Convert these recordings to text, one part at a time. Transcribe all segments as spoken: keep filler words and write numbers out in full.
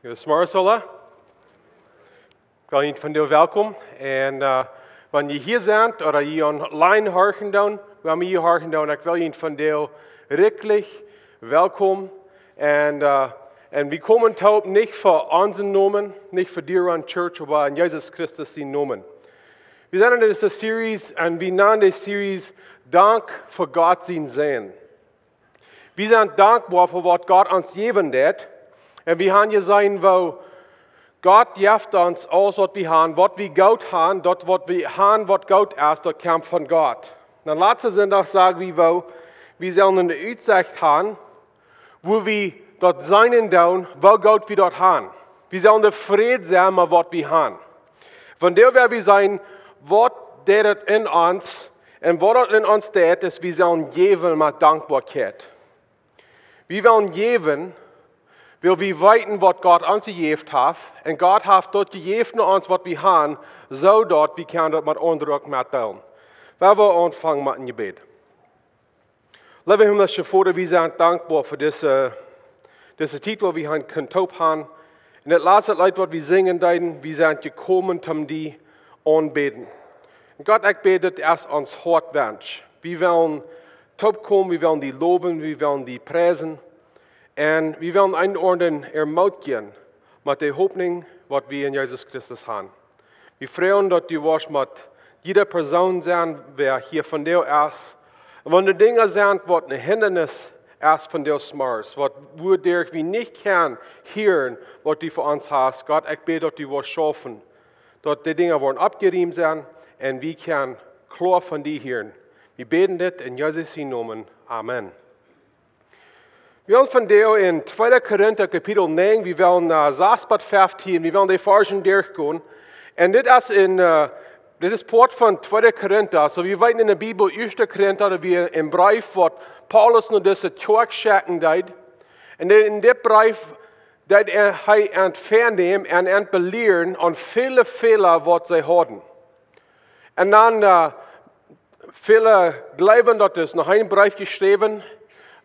Goodemorjes aula. Ekj well junt vondoag welkom. Un, äh, wan jie hia sent ooda jie online horchen doonen, wua emma jie horchen doonen, ekj well junt vondoag rikjlich welkom. Un, äh, un wie komen toop nich fa onsen Nomen, nich fa Deer Run Church, oba en Jesus Christus sienen Nomen. Wie sent en dise Series, un wie nanen dise Series Dank fa Gott sien Säajen. Wie sent dankboa fa waut Gott ons jäwen deit. Un wie han jeseenen, woo Gott jeft ons aules waut wie han, waut wie goot han, daut waut wie han waut goot es, daut kjemt von Gott. Dan latsten Sindach säd wie, woo wie sellen eene Utsecht han, woo wie daut seenen doonen, woo goot wie daut han. Wie sellen tofräd sennen met waut wie han. Vondoag woa wie seenen, waut deit et en ons, un waut et en ons deit, es, wie sellen jäwen met Dankboakjeit. Wie wellen jäwen, wiels wie weeten waut Gott ons jejäft haft, un Gott haft daut jejäft no ons waut wie han, soo daut wie kjennen daut met aundre uk metdeelen. Wie wellen aunfangen met een Jebäd. Leewa himmlischa Voda, wie sent dankboa fa dise, dise Tiet, wua wie han kunnen toop han. Un daut latste Leet waut wie sinjen deeden, wie sent jekomen om die aunbäden. Un Gott, ekj bäd, daut es ons Hoatwunsch. Wie wellen toop komen, wie wellen die lowen, wie wellen die priesen. Un wie wellen eenen aundren ermutigen met de Hopninj waut wie en Jesus Christus han. Wie froagen daut du woascht met jieda Persoon sennen, wäa hia vondoag es. Un wan doa Dinja sent waut een Hindanis es vondoag zemorjes, waut, wuaderch wie nich kjennen hieren waut du fa ons hast, Gott, ekj bäd daut du woascht schaufen, daut de Dinja woaren oppjeriemt sennen un wie kjennen kloa von die hieren. Wie bäden dit en Jesus sienen Nomen. Amen. Wie sent vondoag en tweede Korinta Kapitel näajen, wie wellen, äh, sas bat feftieen, wie wellen de Varzen derchgonen. Un dit es en, äh, dit es Poat von tweede Korinta. Soo, wie weeten en de Bibel, ieeschte Korinta, daut wia een Breef waut Paulus no dise Kjoakj schekjen deed. Un en, en dit Breef deed hee, hee an vernämen un an belieren aun väle Fäla waut see hauden. Un dan, äh, väle jleewen daut es noch een Breef jeschräwen,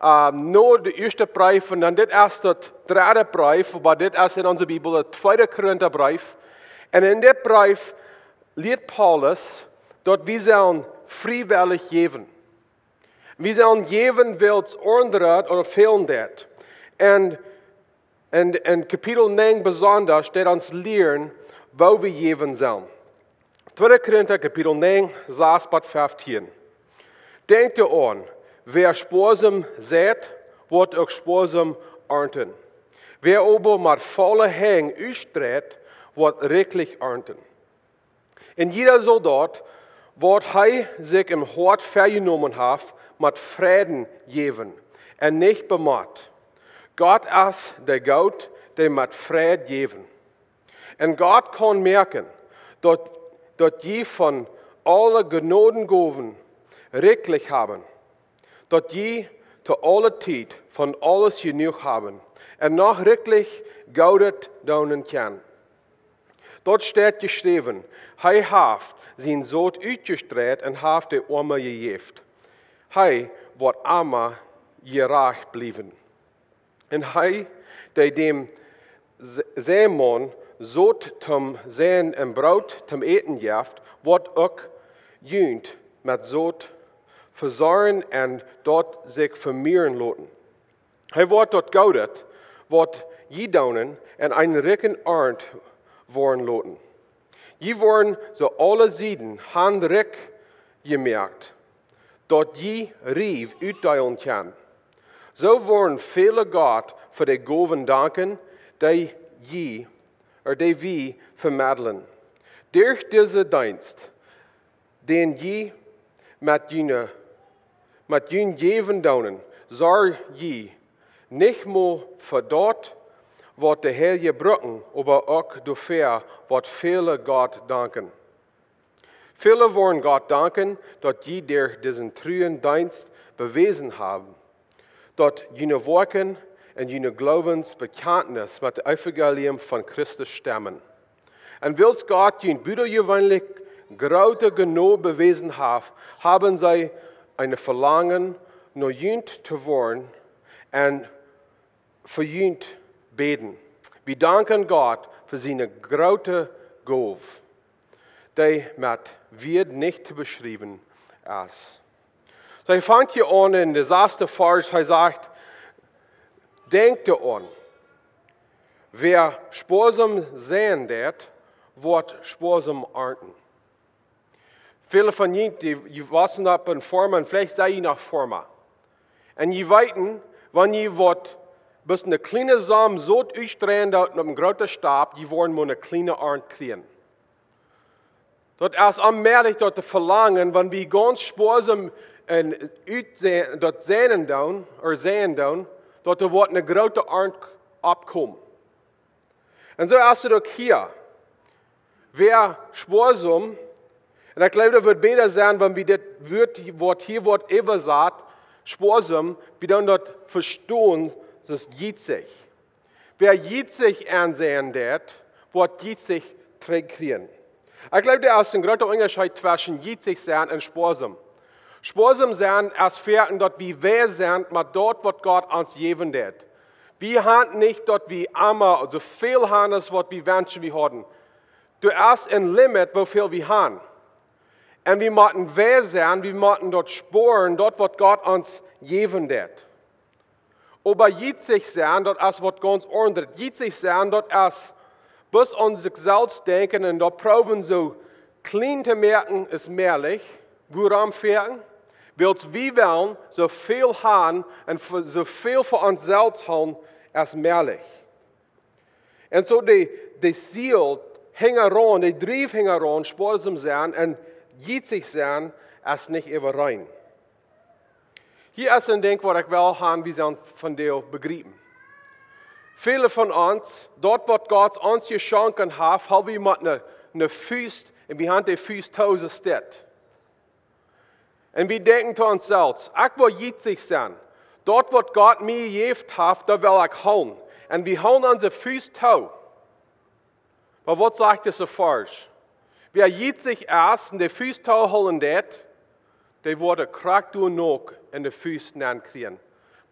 äh, no de ieeschte Breef, un dan dit es daut dredde Breef, oba dit es en onse Bibel de tweede Korinta Breef. Un en dit Breef lieet Paulus daut wie sellen friewellich jäwen. Wie sellen jäwen wiels aundre daut fälen deit. Un en, en Kapitel näajen besonda deit ons lieren woo wie jäwen sellen. Tweede Korinta Kapitel näajen, sas bat feftieen. Denkjt doaraun, wäa spoasam seit, woat uk spoasam arnten. Wäa oba met volle Henj utstreit, woat rikjlich arnten. Un jieda saul daut, waut hee sikj em Hoat väajenomen haft, met Freiden jäwen un nich bemott. Gott es de Gott, dee met Freid jäwen. Un Gott kaun moaken, daut, daut jie von aule Jnodengowen rikjlich haben, daut jie to aule Tiet von aules jenuach haben un noch rikjlich Goodet doonen kjennen. Daut steit jeschräwen: Hee haft sien Sot utjestreit un haft de Oame jejäft. Hee woat emma jerajcht bliewen. Un hee, dee däm Se-, Seemaun Sot toom Seien un Broot toom Äten jeft, woat uk junt met Sot vesorjen un daut sikj vemieren loten. Hee woat daut Goodet, waut jie doonen, en eenen rikjen Arnt woaren loten. Jie woaren soo aule Sieden han rikj jemoakt, daut jie rikj utdeelen kjennen. Soo woaren väle Gott fa de Gowen danken, dee jie, ooda dee wie vemedlen. Derch disen Deenst, dän jie met june, met jun Jäwen doonen, sorj jie nich mau fa daut, waut de Heilje brucken, oba uk doafäa, waut väle Gott danken. Väle woaren Gott danken, daut jie derch disen truen Deenst bewäsen haben, daut june Woakjen un june Gloowensbekjantnis met daut Evangelium von Christus stemmen. Un wiels Gott junt butajeweenlich groote Jnod bewäsen haft, haben see een Velangen, no junt to woaren un fa junt bäden. Wie danken Gott fa siene groote Gow, dee met Wieed nich to beschriewen es. Soo, hee fangt hia aun en de sasste Varsch, hee sajcht: "Denkjt doaraun, wäa spoasam seien deit, woat spoasam arnten." Väle von junt, dee, dee wassen opp een Farm, un veleicht sie jie noch Farma. Un jie weeten, wan jie waut, bloos eene kjliene Som Sot utstreien doot un opp een grooten Stap, jie woaren mau eene kjliene Arnt kjrieen. Daut es onmäajlich daut to velangen, wan wie gaunz spoasam un utse-, daut seien doonen, ooda seien doonen, daut doa woat eene groote Arnt oppkomen. Un soo es et uk hia. Wäa spoasam, un ekj jleew, daut wudd bäta sennen, wan wie dit Wuat, waut hia woat äwasat, spoasam, wie dan daut vestonen, daut es jietsich. Wäa jietsich aunseien deit, woat jietsich trigjkjrieen. Ekj jleew, doa es een groota Unjascheet tweschen jietsich sennen un spoasam. Spoasam sennen es foaken daut wie weis sent met daut, waut Gott ons jäwen deit. Wie haben nich daut wie emma soo väl haben aus waut wie wenschen wie hauden. Doa es een Limit, woo väl wie haben. Un wie motten weis sennen, wie motten daut spoaren, daut waut Gott ons jäwen deit. Oba jietsich sennen, daut es waut gaunz aundret. Jietsich sennen, daut es bloos aun sikj selfst denkjen un daut proowen soo kjlien to moaken aus mäajlich. Wuarom foaken? Wiels wie wellen soo väl haben un fa-, soo väl fa ons selfst hoolen aus mäajlich. Un soo de, de Ziel hinjaraun, de Drief hinjaraun, spoasam sennen un jietsich sennen, es nich äwareen. Hia es een Dinkj waut ekj well haben, wie sellen vondoag bejriepen. Väle von ons, daut waut Gott ons jeschonken haft, hab wie met eene, eene Fust, un wie haben de Fust too soo steit. Un wie denkjen to ons selfst: "Ekj well jietsich sennen. Daut waut Gott mie jejäft haft, daut well ekj hoolen." Un wie hoolen onse Fust too. Oba waut sajcht dise Varsch? Wäa jietsich es un de Fust too hoolen deit, dee woat krakjt doa noch en de Fust nenn kjrieen.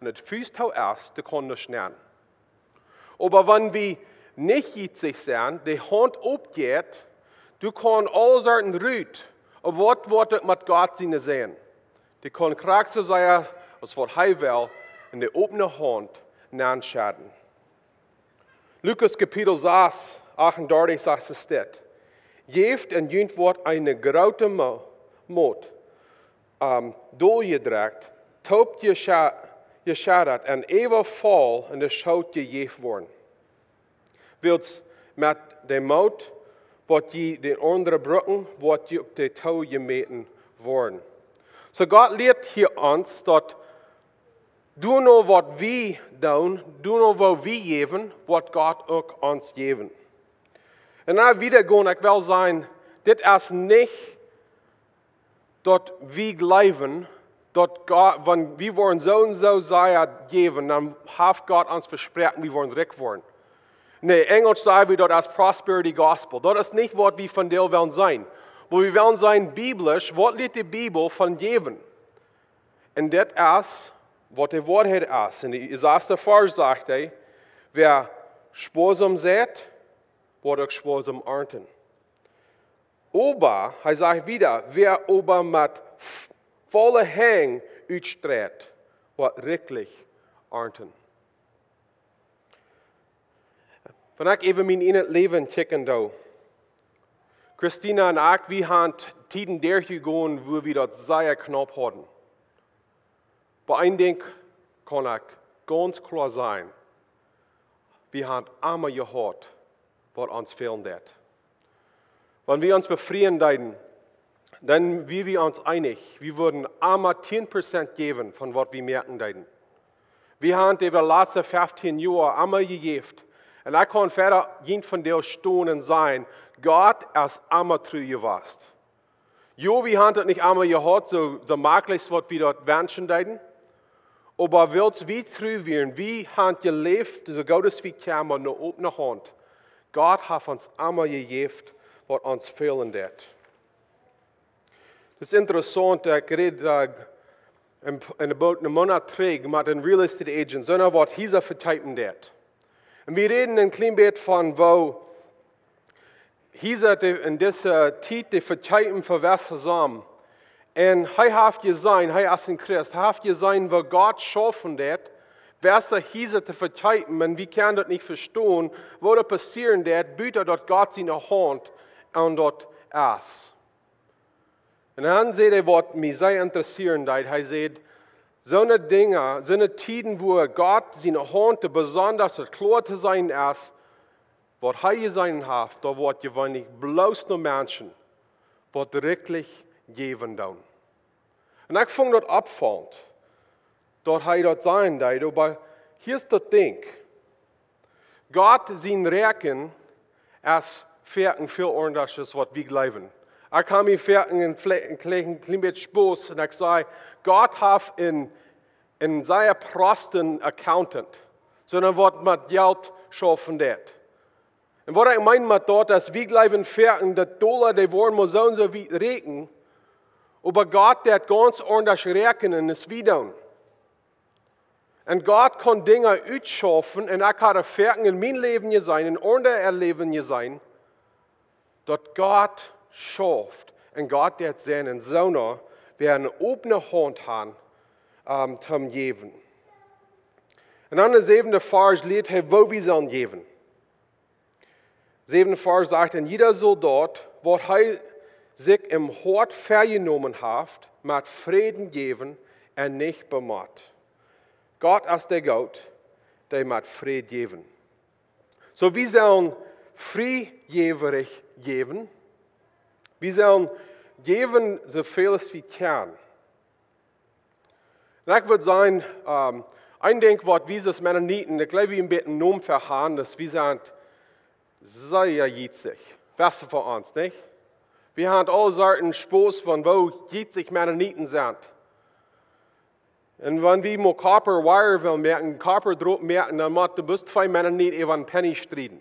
Wan de Fust too es, dee kaun nich nenn. Oba wan wie nich jietsich sent, de Haunt oppjeit, du kaust aul sajen rut, oba waut woat et met Gott siene sennen? Dee kaun krakjt soo sea aus waut hee well en de opne Haunt nenn schedden. Lukas Kapitel sas, achtundartich sajcht et dit: "Jäft un junt woat eene groote Mo-, Mot, ähm, doljedrekjt, toop jescha-, jescheddat un äwavoll en de Schoot jejäft woaren. Wiels met de Mot, waut jie dän aundren brucken, woat junt uk too jemäten woaren." Soo Gott lieet hia ons daut doano waut wie doonen, doano waut wie jäwen, woat Gott uk ons jäwen. Un nu wieda gonen, ekj well sajen, dit es nich daut wie jleewen, daut Gott, wan wie woaren soo un soo sea jäwen, dan haft Gott ons vesproaken, wie woaren rikj woaren. Nä, Enjelsch saj wie daut es prosperity gospel. Daut es nich waut wie vondoag wellen sennen. Oba wie wellen sennen biblisch, waut lieet de Bibel von jäwen? Un dit es waut de Woarheit es. En de sasste Varsch sajcht hee: "Wäa spoasam seit, woat uk spoasam arnten." Oba, hee sajcht wieda: "Wäa oba met f-, volle Henj utstreit, woat rikjlich arnten." Wan ekj äwa mien ieejnet Läwen kjikjen doo, Christina un ekj, wie haben Tieden derchjegonen, wua wie daut sea knaup hauden. Oba een Dinkj kaun ekj gaunz kloa sajen: Wie haben emma jehaut, waut ons fälen deed. Wan wie ons befrieen deeden, dan wia wie ons eenich, wie wudden emma tieen Prozent jäwen von waut wie moaken deeden. Wie haben äwa de latste feftieen Joa emma jejäft. Un ekj kaun wieda hia vondoag stonen un sajen: Gott es emma tru jewast. Jo, wie haben daut nich emma jehaut, soo, soo maklich aus waut wie daut wenschen deeden. Oba wiels wie tru wieren, wie haben jeläft, soo goot aus wie kunnen, met ne opne Haunt. Gott haft ons emma jejäft, waut ons fälen deed. Daut es interessaunt, ekj räd, äh, en, en about een Moonat trigj met een real estate agent, soona waut Hiesa vekjeepen deed. Un wie räden een kjlien bät von woo hee sitt en dise Tiet de Vekjeepen fa wäa see sent. Un hee haft jeseenen, hee es een Christ, hee haft jeseenen woo Gott schaufen deed, wäa see hia sitt to vekjeepen, un wie kjennen daut nich vestonen, woo daut passieren deed, buta daut Gott siene Haunt aun daut es. Un dan säd hee waut mie sea interessieren deed. Hee säd, soone Dinja, soone Tieden wua Gott siene Haunt besonda kloa to seenen es, waut hee jeseenen haft, doa woat jeweenlich bloos no Menschen waut werkjlich jäwen doonen. Un ekj funk daut oppfaulent, daut hee daut sajen deed, oba hia es daut Dinkj. Gott sien Räakjnen es foaken väl aundasch aus waut wie jleewen. Ekj kaun mie foaken een, een kjlien, kjlien bät Spos un ekj saj, Gott haft een, een sea prosten Accountant, sonda waut met Jelt schaufen deed. Un waut ekj meen met daut es, wie jleewen foaken daut Dolla, dee woaren mau soo un soo wiet räakjnen, oba Gott deit gaunz aundasch räakjnen aus wie doonen. Un Gott kaun Dinja utschaufen, un ekj hab foaken en mien Läwen jeseenen, en aundre äa Läwen jeseenen, daut Gott schauft un Gott deit seenen, un soona wäa eene opne Haunt han, ähm, toom jäwen. Un dan de säwende Varsch lieet hee, woo wie sellen jäwen. Säwende Varsch sajcht, un jieda saul daut, waut hee sikj em Hoat väajenomen haft, met Fräd jäwen un nich bemott. Gott es de Gott, dee met Fräd jäwen. Soo, wie sellen friejäwrich jäwen. Wie sellen jäwen soo väl aus wie kjennen. Un ekj wudd sajen, ähm, een Dinkj waut wie aus Mennoniten, ekj jleew wie een bät Nomen fa han, daut wie sent sea jietsich. Best von ons, nich? Wie han aule Sorten Spos von woo jietsich Mennoniten sent. Un wan wie mau copper wire wellen moaken, copper Droot moaken, dan mott, du best twee Mennoniten äwa een Penny strieden.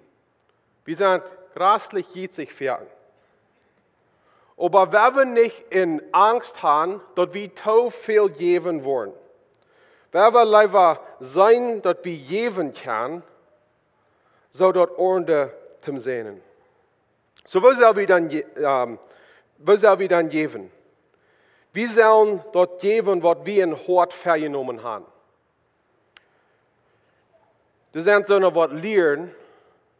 Wie sent jreslich jietsich foaken. Oba wie wellen nich en Angst han, daut wie too väl jäwen woaren. Wie wellen leewa seenen, daut wie jäwen kjennen, soo daut Oarme toom säajnen. Soo, woo sell wie dan jä-, ähm, woo sell wie dan jäwen? Wie sellen daut jäwen, waut wie em Hoat väajenomen han. Doa sent soone waut lieren,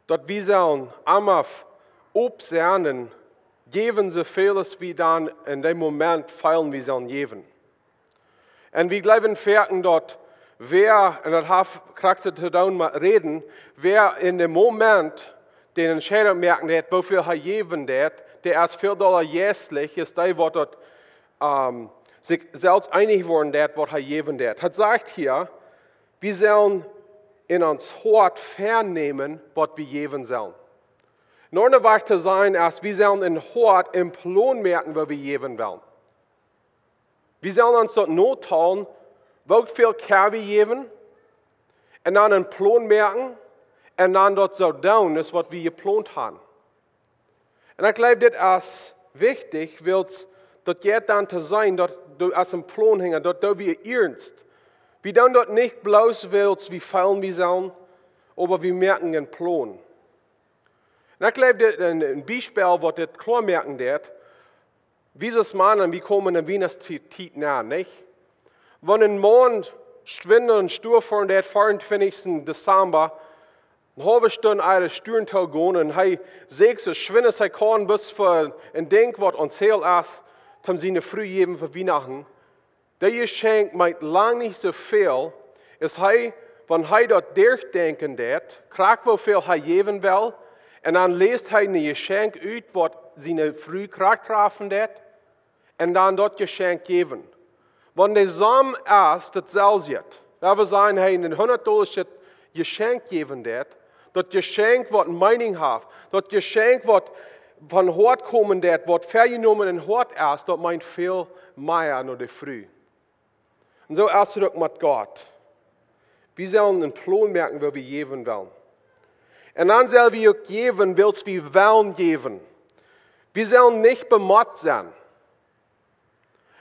daut wie sellen emma f-, opp sennen un jäwen soo väl aus wie dan en dän Moment feelen, wie sellen jäwen. Un wie jleewen foaken daut wäa, un daut haft krakjt soo to doonen met räden, wäa en dän Moment de Entscheidunk moaken deit, woo väl hee jäwen deit, dee es väl dolla jeistlich, aus dee waut daut, ähm, sikj selfst eenich woaren deit, waut hee jäwen deit. Hee sajcht hia, wie sellen en ons Hoat väanämen, waut wie jäwen sellen. Een aundra Wajch to sajen es, wie sellen em Hoat een Plon moaken, woo wie jäwen wellen. Wie sellen ons daut notalen, woo väl kjenn wie jäwen, un dan een Plon moaken, un dan daut soo doonen, aus waut wie jeplont han. Un ekj jleew, dit es wichtich, wiels daut jeit dan to seenen, daut du hast een Plon hinja, daut doo wie iernst. Wie doonen daut nich bloos, wiels wie feelen, wie sellen, oba wie moaken een Plon. Un ekj jleew, dit een, een Biespel, waut dit kloa moaken deit, wie aus Mana, wie komen en Wienachtstiet nenn, nich? Wan een Maun schwind en Stua foaren deit, vea un twintich Dezemba, eene haulwe Stund ea de Stua to gonen, un hee sajcht soo schwind aus hee kaun, bat fa een Dinkj waut aun sale es, toom siene Fru jäwen fa Wienachten. Daut Jeschenkj meent lang nich soo väl, aus hee, wan hee daut derchdenkjen deit, krakjt woo väl hee jäwen well, un dan läst hee een Jeschenkj ut, waut siene Fru krakjt trafen deit, un dan daut Jeschenkj jäwen. Wan de Som es daut selwje, wan wie sajen, hee een hundat Dolla Jeschenkj jäwen deit, daut Jeschenkj waut Meenunk haft, daut Jeschenkj waut von Hoat komen deit, waut väajenomen em Hoat es, daut meent väl mea no de Fru. Un soo es daut uk met Gott. Wie sellen een Plon moaken, woo wie jäwen wellen. Un dan sell wie uk jäwen, wiels wie wellen jäwen. Wie sellen nich bemott sennen.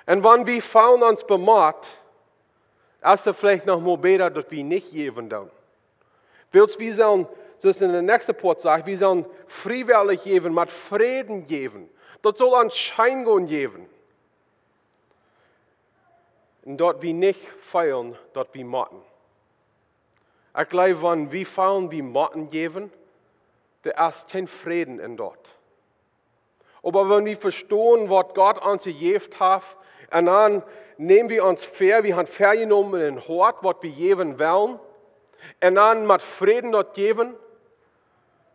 Un wan wie feelen ons bemott, es et veleicht noch mau bäta, daut wie nich jäwen doonen. Wiels wie sellen, soo aus en de näakjste Poat sajcht, wie sellen friewellich jäwen, met Fräd jäwen. Daut saul ons scheen gonen jäwen. Un daut wie nich feelen, daut wie motten. Ekj jleew, wan wie feelen, wie motten jäwen, doa es kjeen Fräd en daut. Oba wan wie vestonen, waut Gott ons jejäft haft, un dan näm wie ons väa, wie haben väajenomen en Hoat, waut wie jäwen wellen, un dan met Fräd daut jäwen,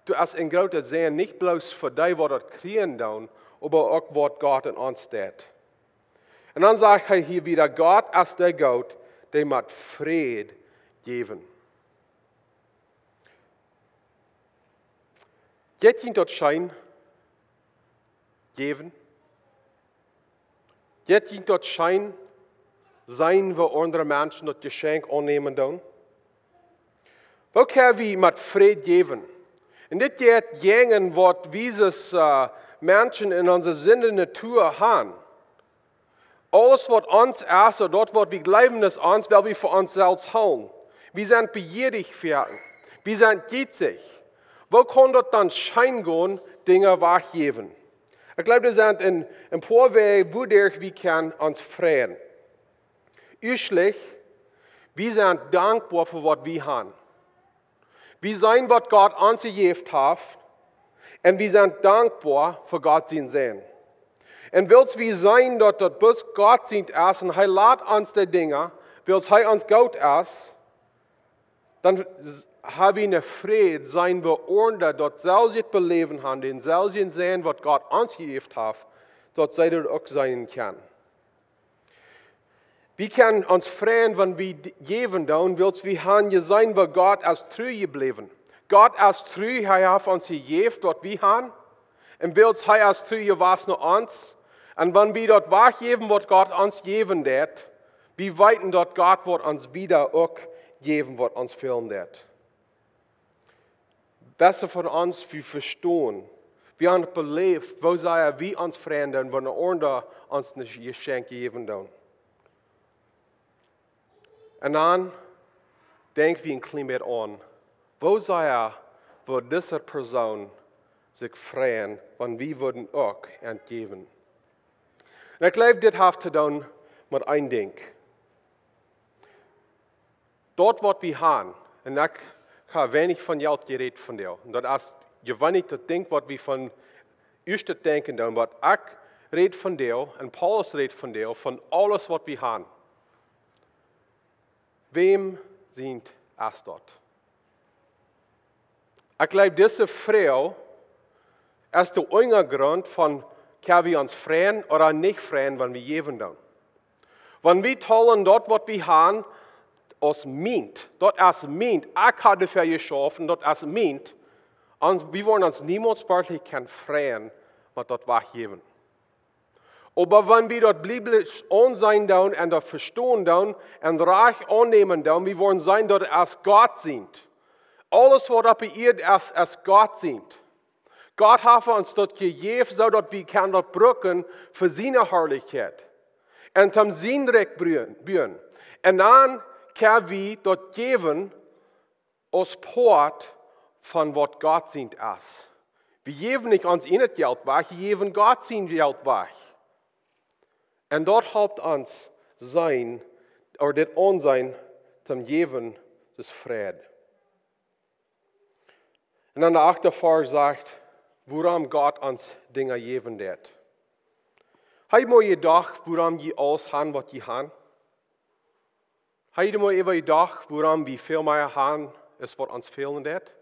doa es een grootet Säajen, nich bloos fa dee, waut daut kjrieen doonen, oba uk waut Gott en ons deit. Un dan sajcht hee hia wada, Gott es de Gott, dee met Fräd jäwen. Jeit junt daut scheen, jäwen? Jeit junt daut scheen, seenen, woo aundre Menschen daut Jeschenkj aunnämen doonen? Woo kjenn wie met Fräd jäwen? Un dit jeit jäajen, waut wie aus, äh, Menschen en onse Sind Natua haben. Aules, waut ons es, ooda daut, waut wie jleewen, es ons, well wie fa ons selfst hoolen. Wie sent bejierich, wie sent jietsich. Woo kaun daut dan scheen gonen, Dinja wajchjäwen? Ekj jleew, doa sent een, een poa Wäaj, wuaderch wie kjennen ons freien. Ieeschtlich, wie sent dankboa fa waut wie haben. Wie seenen, waut Gott ons jejäft haft, un wie sent dankboa fa Gott sien Säajen. Un wiels wie seenen, daut daut bloos Gott sient es, un hee lat ons de Dinja, wiels hee ons goot es, dan s-, hab wie een Fräd, seenen wie aundre daut selwje beläwen haben, dän selwjen Säajen, waut Gott ons jejäft haft, daut see daut uk seenen kjennen. Wie kjennen ons freien, wan wie d-, jäwen doonen, wiels wie haben jeseenen, woo Gott es tru jebläwen. Gott es tru, hee haft ons jejäft, waut wie haben. Un wiels hee es tru jewast no ons. Un wan wie daut wajchjäwen, waut Gott ons jäwen deit, wie weeten, daut Gott woat ons wada uk jäwen, waut ons fälen deit. Beste von ons, wie vestonen, wie haben beläft, woo sea wie ons freien doonen, wan aundre ons een Jeschenkj jäwen doonen. Un dan denkj wie een kjlien bät aun, woo sea wudd dise Persoon sikj freien, wan wie wudden uk an jäwen. Un ekj jleew, dit haft to doonen met een Dinkj. Daut, waut wie haben, un ekj hab weinich von Jelt jerät vondoag. Un daut es jeweenlich daut Dinkj, waut wie von ieescht denkjen doonen, waut ekj räd vondoag, un Paulus räd vondoag, von aules, waut wie haben. Wäm sient es daut? Ekj jleew, dise Froag es de Unjagrunt von, kjenn wie ons freien ooda nich freien, wan wie jäwen doonen. Wan wie talen daut, waut wie haben, aus mient, daut es mient, ekj hab doafäa jeschauft, daut es mient, ons, wie woaren ons niemols werkjlich kjennen freien, met daut wajchjäwen. Oba wan wie daut biblisch aunseenen doonen un daut vestonen doonen un rajcht aunnämen doonen, wie woaren seenen, daut et aus Gott sient. Aules, waut oppe Ieed es, es Gott sient. Gott haft ons daut jejäft, soo daut wie kjennen daut brucken fa siene Harlichkjeit. Un om sien Rikj buen. Un dan kjenn wie daut jäwen aus Poat von waut Gott sient es. Wie jäwen nich ons ieejnet Jelt wajch, wie jäwen Gott sien Jelt wajch. Un daut halpt ons seenen, ooda dit aunseenen, om jäwen, daut es Fräd. Un dan de achte Varsch sajcht, wuarom Gott ons Dinja jäwen deit. Hab jie mol jedocht, wuarom jie aules haben, waut jie haben? Hab jie mol äwa jedocht, wuarom wie väl mea haben, aus waut ons fälen deit?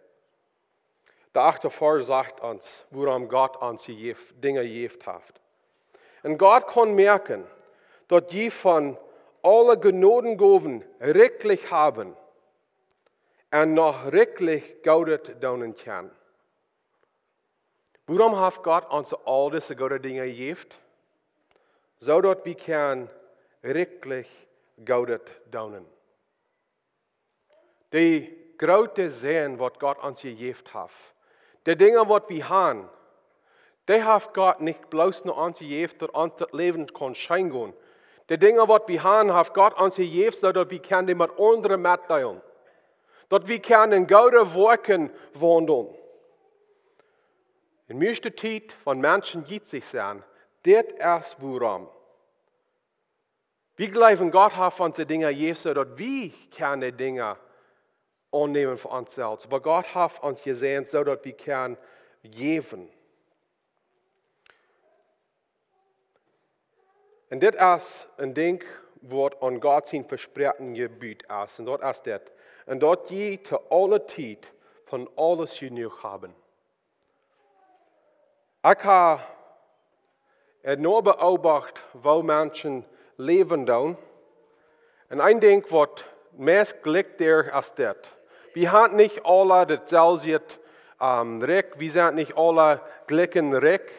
De achte Varsch sajcht ons, wuarom Gott ons jejäft, Dinja jejäft haft. Un Gott kaun moaken, daut jie von aule Jnodengowen rikjlich haben un noch rikjlich Goodet doonen kjennen. Wuarom haft Gott ons aul dise goode Dinja jejäft? Soo daut wie kjennen rikjlich Goodet doonen. De groote Säajen, waut Gott ons jejäft haft, de Dinja, waut wie haben, dee haft Gott nich bloos no ons jejäft, daut ons daut Läwen kaun scheen gonen. De Dinja, waut wie haben, haft Gott ons jejäft, soo daut wie kjennen dee met aundre metdeelen. Daut wie kjennen en goode Woakjen waundlen. En mieeschte Tiet, wan Menschen jietsich sent, dit es wuarom. Wie jleewen, Gott haft ons de Dinja jejäft, soo daut wie kjennen de Dinja aunnämen fa ons selfst. Oba Gott haft ons jesäajent, soo daut wie kjennen jäwen. Un dit es een Dinkj, waut aun Gott sien Vespräakjen jebut es. Un daut es dit. Un daut jie to aule Tiet von aules jenuach haben. Ekj hab et nu beobacht, woo Menschen läwen doonen. Un een Dinkj, waut meist jlikj es, es dit. Wie haben nich aule daut selwje, ähm, Rikj. Wie sent nich aule jlikj rikj.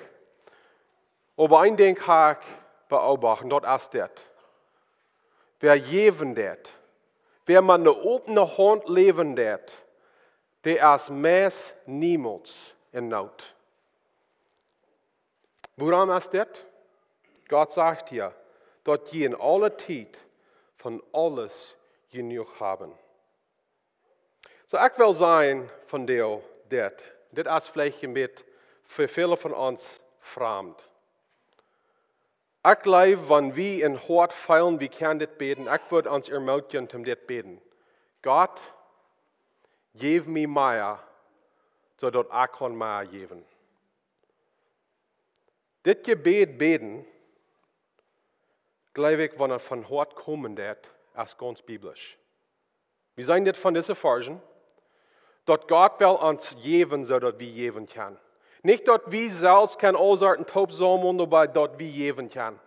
Oba een Dinkj hab ekj beobacht, un daut es dit. Wäa jäwen deit, wäa met eene opne Haunt läwen deit, dee es meist niemols en Noot. Wuarom es dit? Gott sajcht hia, daut jie en aule Tiet von aules jenuach haben. Soo, ekj well sajen von dee dit. Dit es veleicht een bät fa väle von ons framd. Ekj jleew, wan wie en Hoat feelen, wie kjennen dit bäden. Ekj wudd ons ermutigen, om dit bäden. Gott, jeff mie mea, soo daut ekj kaun mea jäwen. Dit Jebäd bäden, jleew ekj, wan et von Hoat komen deit, es gaunz biblisch. Wie seenen dit von dise Varschen, daut Gott well ons jäwen, soo daut wie jäwen kjennen. Nich daut wie selfst kjennen aule Sorten toop saumlen, oba daut wie jäwen kjennen.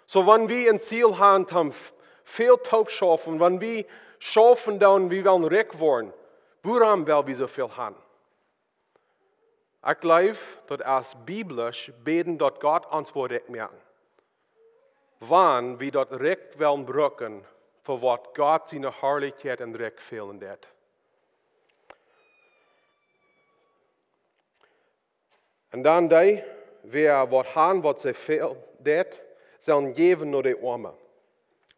Soo, wan wie een Ziel haben, om v-, väl toop schaufen, wan wie schaufen doonen, wie wellen rikj woaren, wuarom well wie soo väl haben? Ekj jleew, daut es biblisch bäden, daut Gott ons woat rikj moaken. Wan wie daut Rikj wellen brucken, fa waut Gott siene Harlichkjeit un Rikj fälen deit. Un dan dee, wäa waut haben, waut see fält, deit, sellen jäwen no de Oame.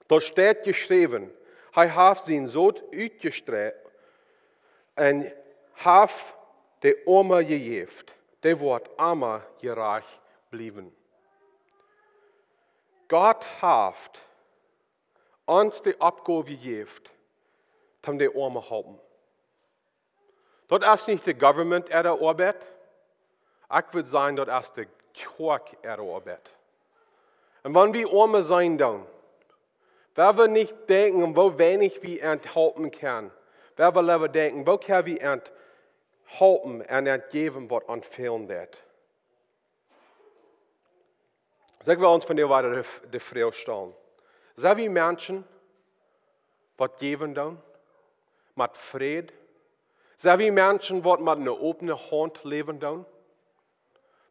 Doa steit jeschräwen: Hee haft sien Sot utjestreit un haft de Oame jejäft. Dee woat emma jerajcht bliewen. Gott haft ons de Oppgow jejäft, om de Oame halpen. Daut es nich de government äare Oabeit. Ekj wudd sajen, daut es de Kjoakj äare Oabeit. Un wan wie Oame seenen doonen, woa wie nich denkjen, woo weinich wie an halpen kjennen. Woa wie leewa denkjen, woo kjenn wie an halpen un an jäwen, waut an fälen deit. Soo, ekj well ons vondoag wada de, de Froag stalen: Sent wie Menschen, waut jäwen doonen met Fräd? Sent wie Menschen, waut met eene opne Haunt läwen doonen?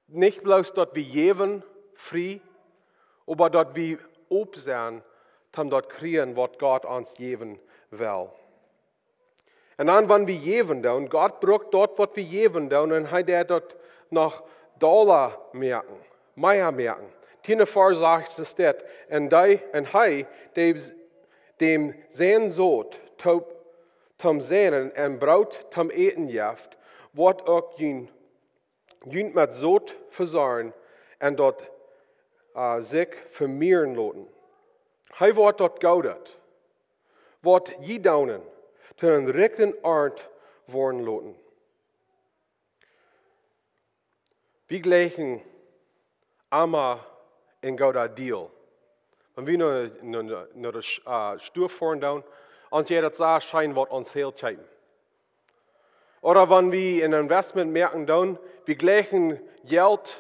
Nich bloos daut wie jäwen frie, oba daut wie op sent, om daut kjrieen, waut Gott ons jäwen well. Un dan, wan wie jäwen doonen, Gott brukt daut, waut wie jäwen doonen, un hee deit daut noch dolla moaken, mea moaken. Tieen Varsch sajcht, es dit: Un dee, un hee, dee däm sien Sot toop, toom seien un Broot toom äten jeft, woat uk junt, junt met Sot vesorjen un daut, äh, sikj vemieren loten. Hee woat daut Goode, waut jie doonen, to eene rikje Arnt woaren loten. Wie jlikjen emma een gooden Deal. Wan wie no, no, no, no de Sch-, äh, Stua foaren doonen, ons jeit daut sea scheen, waut ons Geld kjeepen. Ooda wan wie een Investment moaken doonen, wie jlikjen Jelt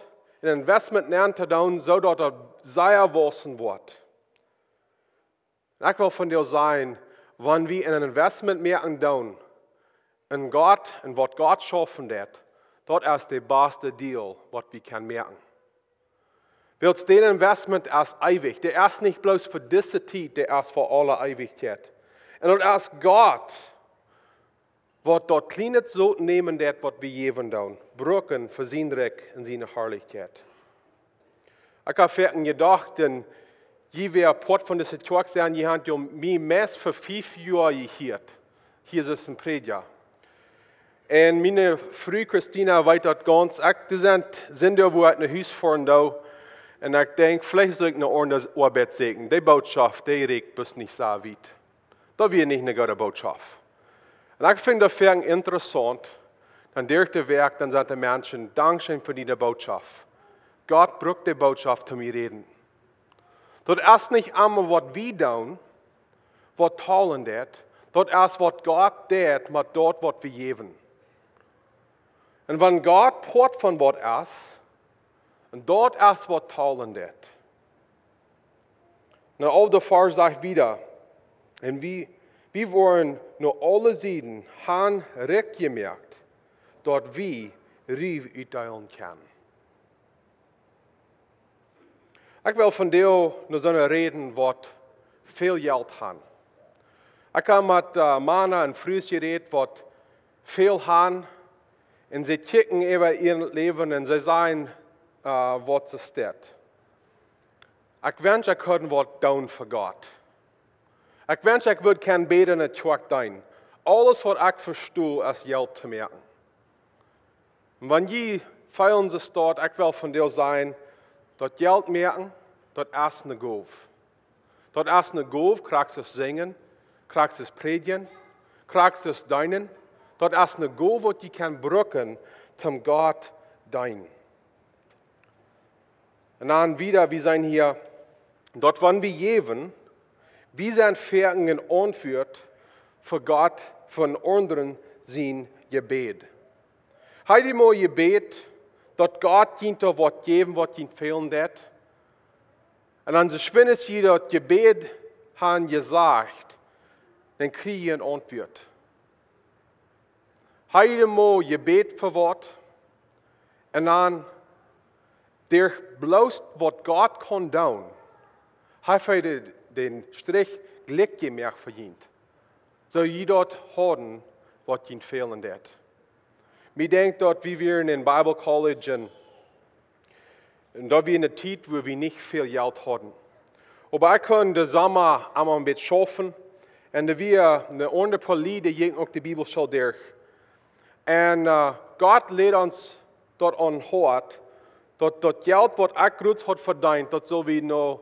en Investment nenn to doonen, soo daut daut sea wausen woat. Un ekj well vondoag sajen, wan wie een Investment moaken doonen en Gott un waut Gott schaufen deit, daut es de baste Deal, waut wie kjennen moaken. Wiels dee Investment es eewich. Dee es nich bloos fa dise Tiet, dee es fa aule Eewichkjeit. Un daut es Gott, waut daut kjliene Sot nämen deit, waut wie jäwen doonen, brucken fa sien Rikj un siene Harlichkjeit. Ekj hab foaken jedocht, un jie, wäa Poat von dise Kjoakj sent, jie haben jo mie meist fa fief Joa jehieet. Hia es een Prädja. Un miene Fru Christina weet daut gaunz. Ekj, dee sent, sent doa, wua ekj no Hus foaren doo. Un ekj denkj, veleicht sull ekj ne aundre Oabeit sieekjen. Dee Bootschoft, dee rieekjt bloos nich soo wiet. Daut wia nich ne goode Bootschoft. Un ekj finj daut sea interessaunt. Dan derch de Wäakj, dan sent de Menschen, dankscheen fa diene Bootschoft. Gott brukt dee Bootschoft toom mie räden. Daut es nich emma waut wie doonen, waut talen deit. Daut es waut Gott deit met daut waut wie jäwen. Un wan Gott Poat von waut es, un daut es waut talen deit. Un de Varsch sajcht wieda, un wie, wie woaren no aule Sieden han rikj jemoakt, daut wie Riew utdeelen kjennen. Ekj well vondoag no soone räden waut väl Jelt han. Ekj kaun met, äh, Mana un Frues jerät waut väl han un see kjikjen äwa äa Läwen un see sajen, äh, waut see steit. Ekj wensch, ekj kunn waut doonen fa Gott. Ekj wensch, ekj wudd kjennen bäta enne Kjoakj deenen. Aules waut ekj vesto es Jelt to moaken. Un wan jie feelen soo staut, ekj well vondoag sajen, daut Jelt moaken, daut es ne Gow. Daut es ne Gow, krakjt soo aus sinjen, krakjt soo aus prädjen, krakjt soo aus deenen. Daut es ne Gow waut jie kjennen brucken, toom Gott deenen. Un dan wieda, wie seenen hia, daut wan wie jäwen, wie sent foaken een Auntwuat fa Gott, fa eenen aundren sien Jebäd. Hee dee mol jebät, daut Gott junt doa waut jäwen, waut junt fälen deit. Un dan soo schwind aus jie daut Jebäd han jesajcht, dan kjrie jie een Auntwuat. Hee dee mol jebät fa waut, un dan derch bloos waut Gott kaun doonen, hee haft dän, dän Strich jlikj jemoakt fa junt. Soo jie daut haben, waut junt fälen deit. Mie denkjt daut wie wieren en Bible College un, un daut wia ne Tiet, wua wie nich väl Jelt hauden. Oba ekj kunn dän Somma emol een bät schaufen. Un doa wia een aundret Poa Lied, dee jinkj uk de Bibelschool derch. Un, äh, Gott läd ons daut aun daut, daut Jelt waut ekj jrods haud vedeent, daut sull wie nu,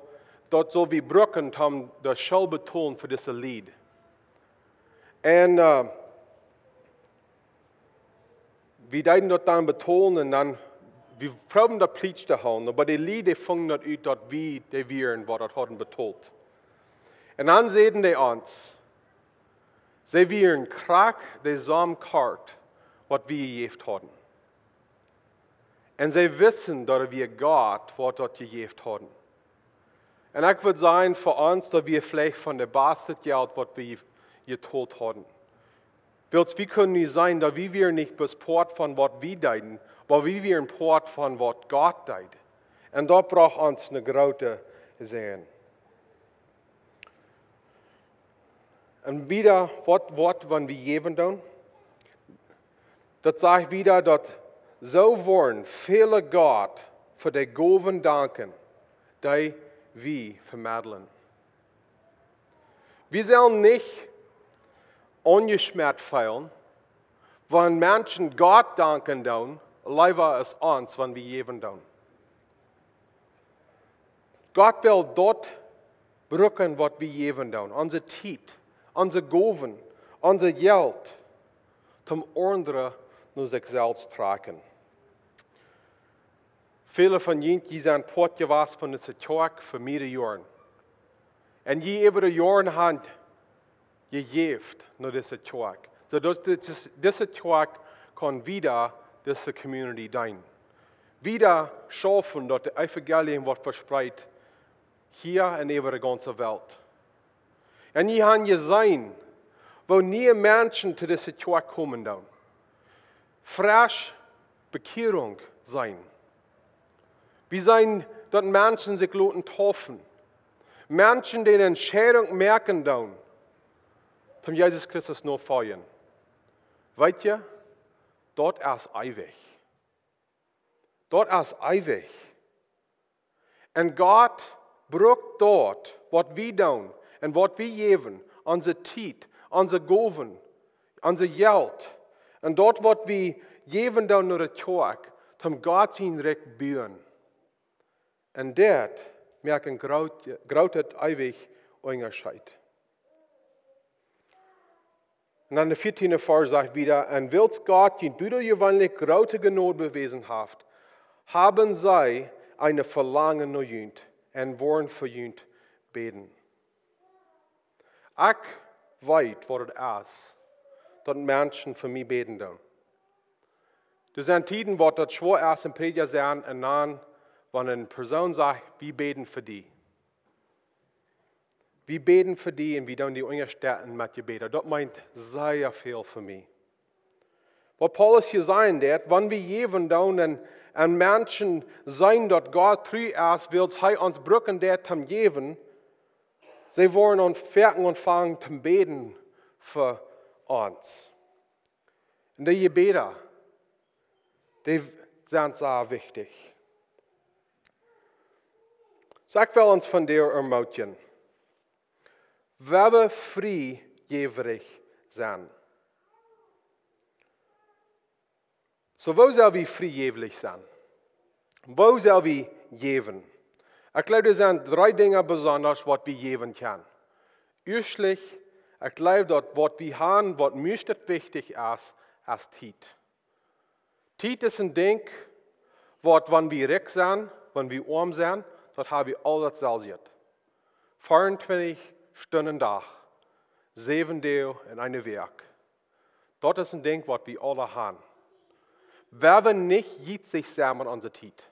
daut sull wie brucken, om de School betolen fa dise Lied. Un, äh, wie deeden daut dan betolen un dan, wie proowden daut plietsch to hoolen, oba de Lied, dee fungen daut ut, daut wie dee wieren, waut daut hauden betolt. Un dan säden dee ons, see wieren krakjt de Som kort, waut wie jejäft hauden. Un see wisten, daut et wia Gott, waut daut jejäft hauden. Un ekj wudd sajen, fa ons, daut wia veleicht von de baste Jelt, waut wie jetolt hauden. Wiels wie kunnen nu seenen, daut wie wieren nich bloos Poat von waut wie deeden, oba wie wieren Poat von waut Gott deed. Un daut brocht ons een grooten Säajen. Un wieda, waut, waut, wan wie jäwen doonen? Daut sajcht wieda, daut soo woaren väle Gott fa de Gowen danken, dee wie vemeddlen. Wie sellen nich aunjeschmäat feelen, wan Menschen Gott danken doonen, leewa aus ons, wan wie jäwen doonen. Gott well daut brucken, waut wie jäwen doonen. Onse Tiet, onse Gowen, onse Jelt, toom aundre no sikj selfst trakjen. Väle von junt, jie sent Poat jewast von dise Kjoakj fa mearere Joaren. Un jie äwa de Joaren han jejäft no dise Kjoakj. Soo daut dise, dise Kjoakj kaun wieda dise Community deenen. Wieda schaufen, daut daut Evangelium woat vespreet hia un äwa de gaunze Welt. Un jie han jeseenen, woo niee Menschen to dise Kjoakj komen doonen. Fresch Bekjierunk seenen. Wie seenen, daut Menschen sikj loten deepen. Menschen, dee ne Entscheidunk moaken doonen, toom Jesus Christus nofoljen. Weet jie, daut es eewich. Daut es eewich. Un Gott brukt daut, waut wie doonen un waut wie jäwen, onse Tiet, onse Gowen, Onse Jelt un daut waut wie jäwen doonen no de Kjoakj, toom Gott sien Rikj buen. Un dit moakt een groot, grootet eewich Unjascheet. Un dan de vieetiende Varsch sajcht wieda: "Un wiels Gott junt butajeweenlich groote Jnod bewäsen haft, haben see een Velangen no junt un woaren fa junt bäden." Ekj weet waut et es, daut Menschen fa mie bäden doonen. Doa sent Tieden waut daut schwoa es, een Prädja sennen, un dan, wan eene Persoon sajcht: "Wie bäden fa die. Wie bäden fa die un wie doonen die unjastetten met Jebäd." Daut meent sea väl fa mie. Waut Paulus hia sajen deit, wan wie jäwen doonen un, un Menschen seenen daut Gott tru es, wiels hee ons brucken deit toom jäwen, see woaren aun, foaken aunfangen toom bäden fa ons. Un de Jebäda, dee sent sea wichtich. Soo, ekj well ons vondoag ermootjen, wie woaren friejäwrich sennen. Soo, woo sell wie friejäwrich sennen? Woo sell wie jäwen? Ekj jleew, doa sent dree Dinja besonda waut wie jäwen kjennen. Ieeschtlich, ekj jleew daut waut wie haben, waut meist wichtich es, es Tiet. Tiet es een Dinkj, waut, wan wie rikj sent, wan wie oam sent, daut haben wie aul daut selwje. Vea un twintich Stunden Dach, säwen Doag en eene Wäakj. Daut es een Dinkj waut wie aule haben. Wie woaren nich jietsich sennen met onse Tiet.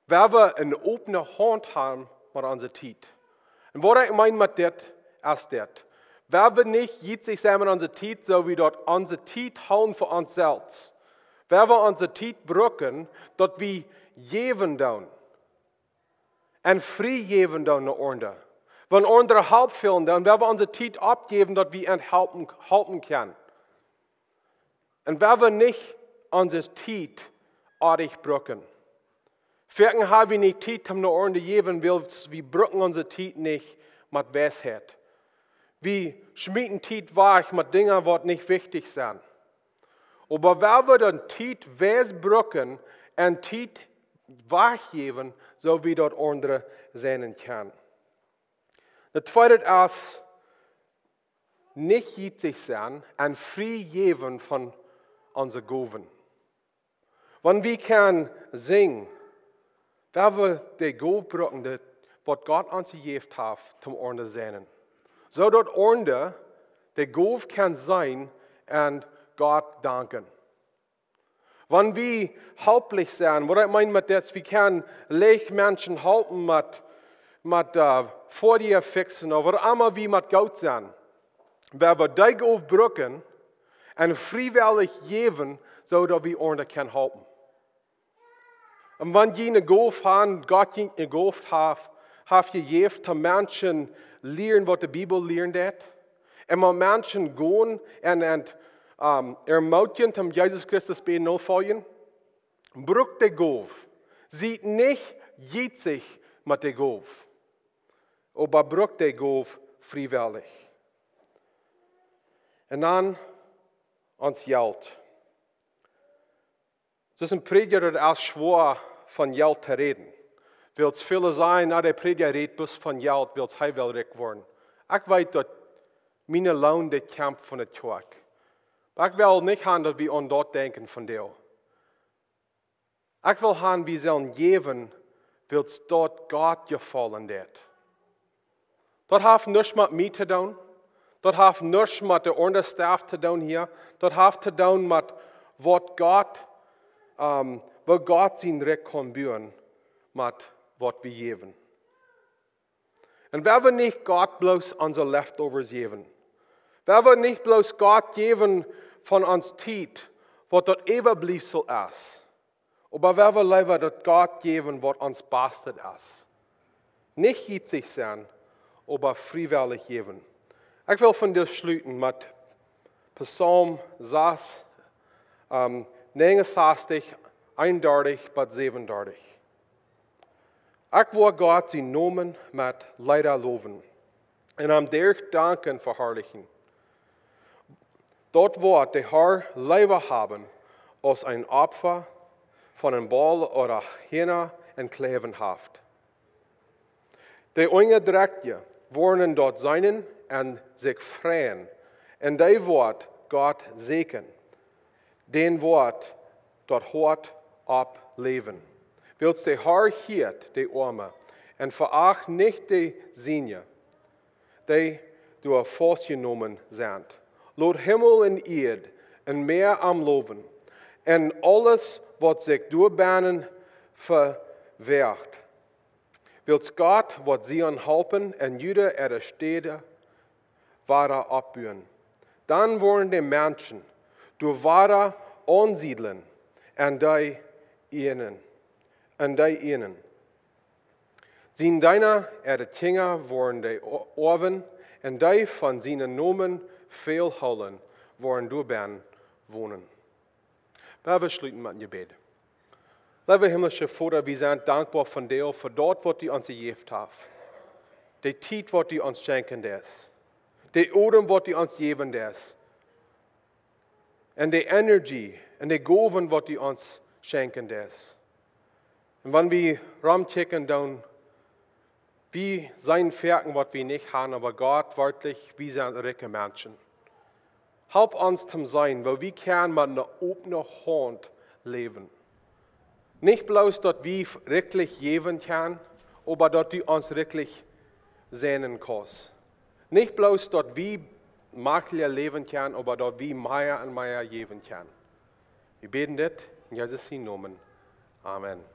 Wie woaren eene opne Haunt haben met onse Tiet. Un waut ekj meen met dit, es dit. Wie woaren nich jietsich sennen met onse Tiet, soo aus daut onse Tiet hoolen fa ons selfst. Wie woaren onse Tiet brucken, daut wie jäwen doonen. Un friejäwen doonen no aundre. Wan aundre Help fälen doonen, wie woaren onse Tiet aufjäwen, daut wie an halpen, halpen kjennen. Un wie woaren nich onse Tiet oajch brucken. Foaken haben wie nich Tiet om no aundre jäwen, wiels wie brucken onse Tiet nich met Weisheit. Wie schmieten Tiet wajch met Dinja waut nich wichtich sent. Oba wie woaren Tiet weis brucken un Tiet wajchjäwen, soo aus daut aundre seenen kjennen. Daut tweede es, nich jietsich sennen un friejäwen von onse Gowen. Wan wie kjennen sinjen, woa wie de Gow brucken, daut waut Gott ons jejäft haft, toom aundre seenen. Soo daut aundre de Gow kjennen seenen un Gott danken. Wan wie helplich sent, waut ekj meen met dit, wie kjennen leicht Menschen halpen met, met, äh, Foatieja fixen, ooda waut emma wie met Jelt sent. Woa wie dee Gow brucken un friewellich jäwen, soo daut wie aundre kjennen halpen. Un wan jie eene Gow haben, Gott jie eene Gow haft, haft jejäft, daut Menschen lieren waut de Bibel lieren deit, un met Menschen gonen un, un, ähm, ermootjen om Jesus Christus bie nofoljen, bruck de Gow. Sie nich jietsich met de Gow. Oba bruck de Gow friewellich. Un dan ons Jelt. Soo aus een Prädja, daut es schwoa von Jelt to räden. Wiels väle sajen, na, de Prädja rät bloos von Jelt, wiels hee well rikj woaren. Ekj weet daut mien Loon, dee kjemt von de Kjoakj. Oba ekj well nich haben daut wie aun daut denkjen vondoag. Ekj well haben, wie sellen jäwen, wiels daut Gott jefaulen deit. Daut haft nuscht met mie to doonen. Daut haft nuscht met de aundre Staff to doonen hia. Daut haft to doonen met waut Gott, ähm, woo Gott sien Rikj kaun buen met waut wie jäwen. Un woa wie nich Gott bloos onse Leftovers jäwen. Woa wie nich bloos Gott jäwen von ons Tiet, waut daut Äwabliefsel es. Oba woa wie leewa daut Gott jäwen, waut ons bastet es. Nich jietsich sennen, oba friewellich jäwen. Ekj well vondoag schluten met Psalm sas, ähm, negenunsastich, eenundartich bat säwenunsastich. Ekj woa Gott sienen Nomen met Leeda lowen un am derch Danken veharlichen. Daut woat de Har leewa haben aus een Opfa von een Boll ooda Hiena un Kjleewen haft. De Unjadrekjde woaren daut seenen un sikj freien, un dee woat Gott säkjen, dän woat daut Hoat oppläwen. Wiels de Har hieet de Oame un veacht nich de Siene, dee doa faustjenomen sent. Lot Himmel un Ieed un Mäa am lowen, un aules waut sikj doabennen bewäacht. Wiels Gott woat Zion halpen un Juda äare Städen wada oppbuen. Dan woaren de Menschen doa wada aunsiedlen un dee ieenen, un dee ieenen. Siene Deena äare Kjinja woaren dee o-, oawen, un dee von sienen Nomen väl hoolen woaren doabennen wonen. Lot ons schluten met een Jebäd. Leewa himmlischa Voda, wie sent dankboa vondoag fa daut waut du ons jejäft hast. De Tiet waut du ons schenkjen deist. De Odem waut du ons jäwen deist. Un de Energie un de Gowen waut du ons schenkjen deist. Un wan wie romkjikjen, dan wie seenen foaken waut wie nich haben, oba Gott, werkjlich, wie sent rikje Menschen. Halp ons to seenen woo wie kjennen met eene opne Haunt läwen. Nich bloos daut wie rikjlich jäwen kjennen, oba daut du ons rikjlich säajnen kaust. Nich bloos daut wie makjlicha läwen kjennen, oba daut wie mea un mea jäwen kjennen. Wie bäden dit en Jesus sienen Nomen. Amen.